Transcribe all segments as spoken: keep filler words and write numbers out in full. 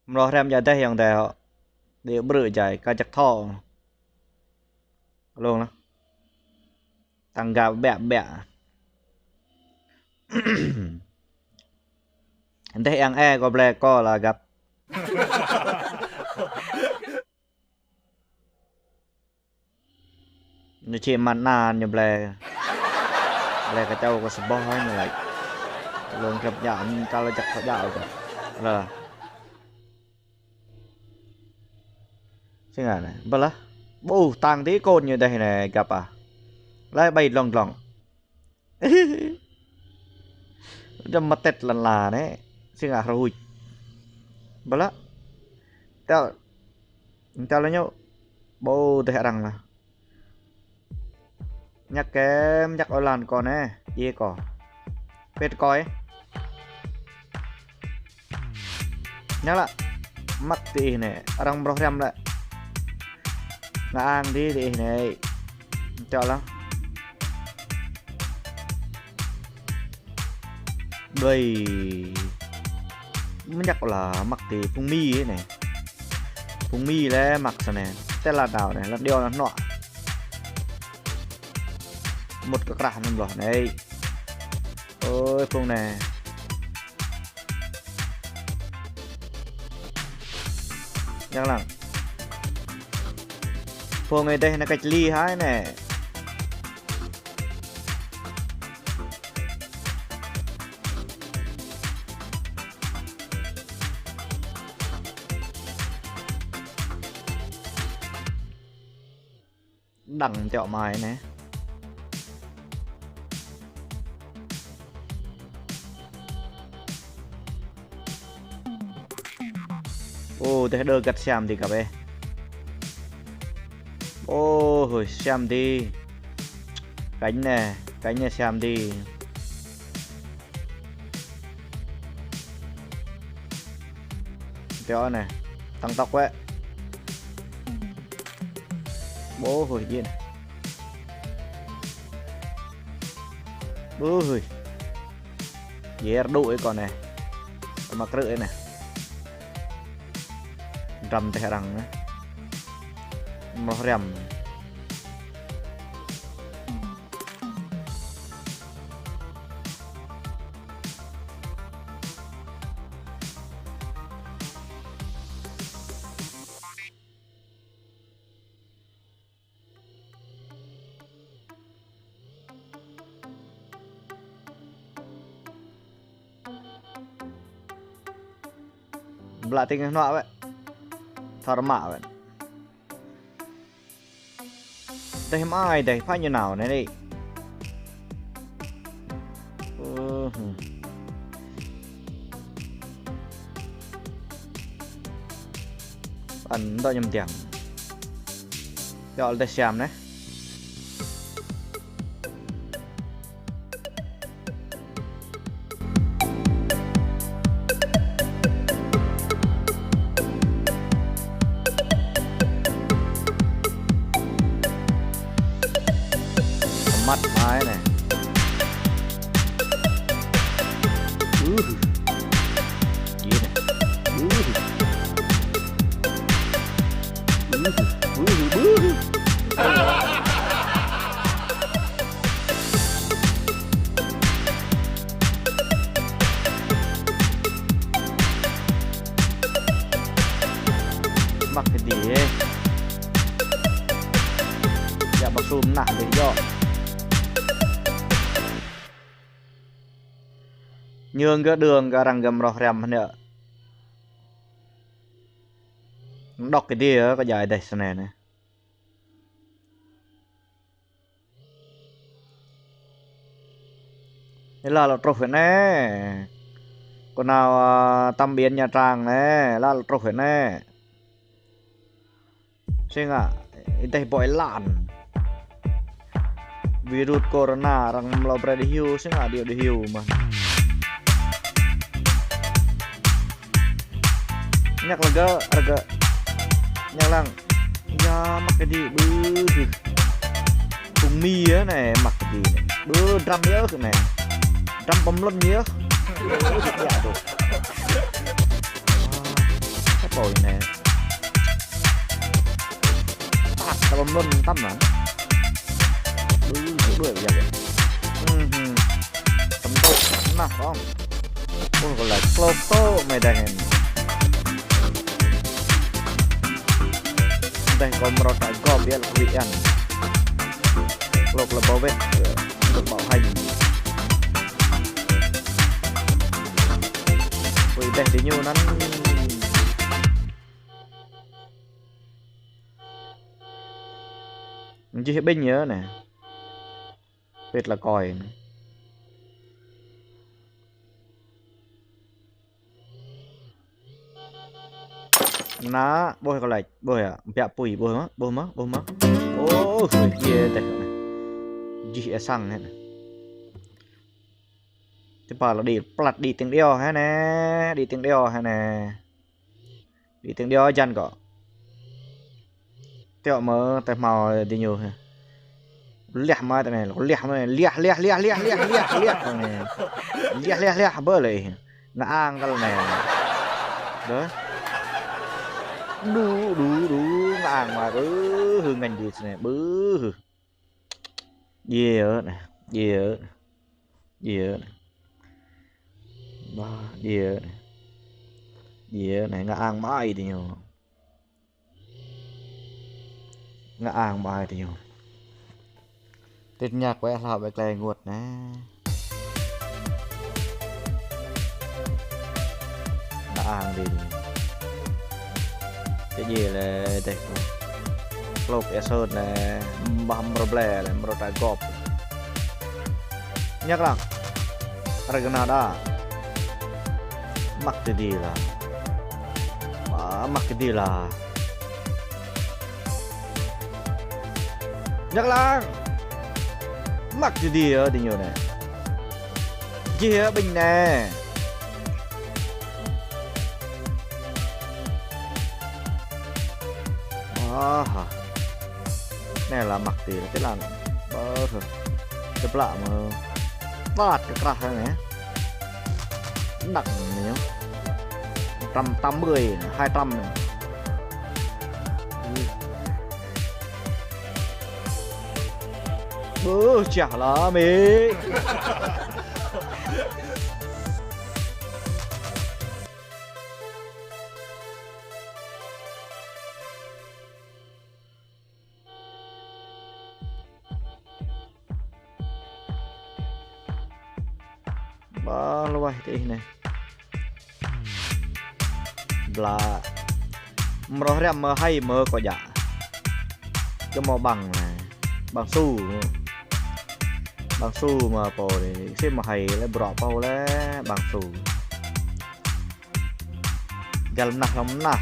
Mrâo hriăm djă deh ayŏng adei hŏ. Đĭ ƀrư̆ jai, ka jăk thâo. Lông lah. Tăng găp ƀiă ƀiă. Deh ayŏng e kâo blei kâo lah găp. Ñu čĭ măn na ñu blei. Blei kơ čâo kơ sboh ñu lač. Lông kơ jăk, tal jăk kơ jăk kơ. Lah. Snăn anei. Blah. Ƀuh tăng ti kôn ñu deh anei găp ah. Leh ƀai dlông dlông. Dăm mtĕt lăn la anei. Snăn hrui. Blah. Tal. Tal ñu. Ƀuh deh arăng lah. Ñăk kem, ñăk ôlan kâo anei, djiê kâo. Pĭt kâo ih. Ñăk lah. Măk ti ih anei, arăng mrâo hriăm leh. Ngă ang ti ti ih anei. Čŏ lah. Đuĕ. Mñăk lah măk ti phung Mi anei. Phung Mi leh măk snei. Tê lăn đao anei, lăn điêu anăn hnuă. Mŭt kơ krah anăn loh anei. Ôi, phung anei. Yang lăng. Phung anei deh anei cách ly hai anei. Đăng tiŏ mai anei. Ô, deh đơ găt siam ti găp ih. Ô, hơi siam ti. Kênh anei, kênh anei siam ti. Tiŏ anei. Tăng tốc wĕ. Ƀuh hơi jin. Ƀuh hơi. Yer đu ih kâo anei. Tơ mă krư̆ anei. Dăm deh arăng anei. Mrâo hriăm. Blă tĭng hnuă wĕ. Thâo rơmă wĕ. Deh mă ai deh, phă ñu nao anei dih. Ơ, hmm. Ăn dŏ ñu mdiăng. Yŏ deh siam anei. Măt mai anei. Ư. Djiê anei. Ư. Ư. Ư. Ư. Măk kơ dih. Ya, ƀă sum nah dih yơh. Ñu gơ̆ đưm gơ̆ arăng gơ̆ mrâo hriăm anei. Dôk kơ dih kơ jai deh snei anei. Ih lŏ lŏ truh anei. Kơ nao, a, tăm ƀiên Nha Trang anei, lŏ lŏ truh anei. Snăn, ih deh ƀuh êlan. Virus corona arăng mlâo brei dih hiu, snăn dih dih hiu mơh. Ñăk lăng gơ̆, arăng gơ̆. Ñăk lăng. Ya, măk kơ dih, ƀư hưh. Phung Mi anei, măk kơ dih anei. Ƀư dram yơh anei. Dram păm lăn yơh. Ƀư hưh ya dôk. pô anei. Tat ta băm lŭn tăm lăn. Đuĕ, đuĕ, đuĕ, ya, ya. Mhm. Tăm tôk, nah, kông. Ôh, kâo lač klôk tôk mơ̆ng dih hĕn. Dih kâo mrâo ta gop biăl kơ wĭ ăn. Klôk lĕ bảo vệ, ơ, được bảo hành. Ui, dih diñu anăn. Jih ƀĭng yơh anei. Pĭt lĕ koi. Nah, ƀuh kâo lač, ƀuh yơh, biă pui, ƀuh mơh, ƀuh mơh, ƀuh mơh. Ôh, jih dih. Jih êsăng hĕ anei. Ti pă lĕ đĭ, plat đĭ tĭng điâo hĕ anei, đĭ tĭng điâo hĕ anei. Đĭ tĭng điâo jăn kâo. Tiŏ mơh, tơ hmao diñu hĕ. Liah mă tơ anei, liah mă anei, liah, liah, liah. Liah, liah, liah, bơ lĕ. Ngă ang kăl anei. Đơ. Đu, đu, đu, ngă ang mă, bơ, hưn ngăn dih snei, bơ, hưn. Djiê ơ anei, djiê ơ. Djiê ơ anei. Bah, djiê ơ anei. Djiê ơ anei, ngă ang mă ai diñu. Ngă ang mă ai diñu. Tĭt ñăk wĕ hlao wĕ klei ênguôt anei. Ngă ang dih. Ti djiê lĕ dih. Klôk êsơt lĕ, mbah mrâo ble lĕ, mrâo ta gop. Ñăk lăng. Ară gơnah đa. Măk ti dih lah. Ba, măk ti dih lah. Ñăk lăng. Măk ti dih yơh diñu anei. Jih yơh ƀĭng anei. Aha. Anei lah măk ti, ti lăn. Bơ. Tơplă mơh. Tat kơ krah anei. Đăng anei. Trăm tám mươi, hai trăm anei. Bơ, čah lăm ih. Ba luaih ti ih anei. Bla. Mrâo hriăm mơh hai mơh kâo djă. Kơ mâo ƀăng anei. Ƀăng su. Ƀăng su mơh pô anei. Si mơh hai lĕ bruă pô lĕ ƀăng su. Găl mnah hlŏng mnah.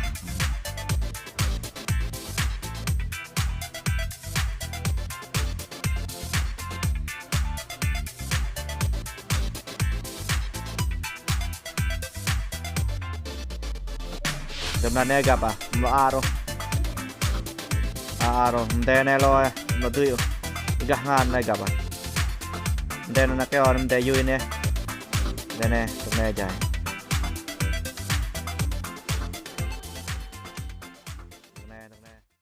Dăm anei găp ah, mlâo a ôh. A, a ôh, mdei anei lŏ, mlâo dưi ôh. Gah ngăn anei găp ah. Mdei anăn kơ ôh, mdei yui anei. Mdei anei, tŭm anei jai.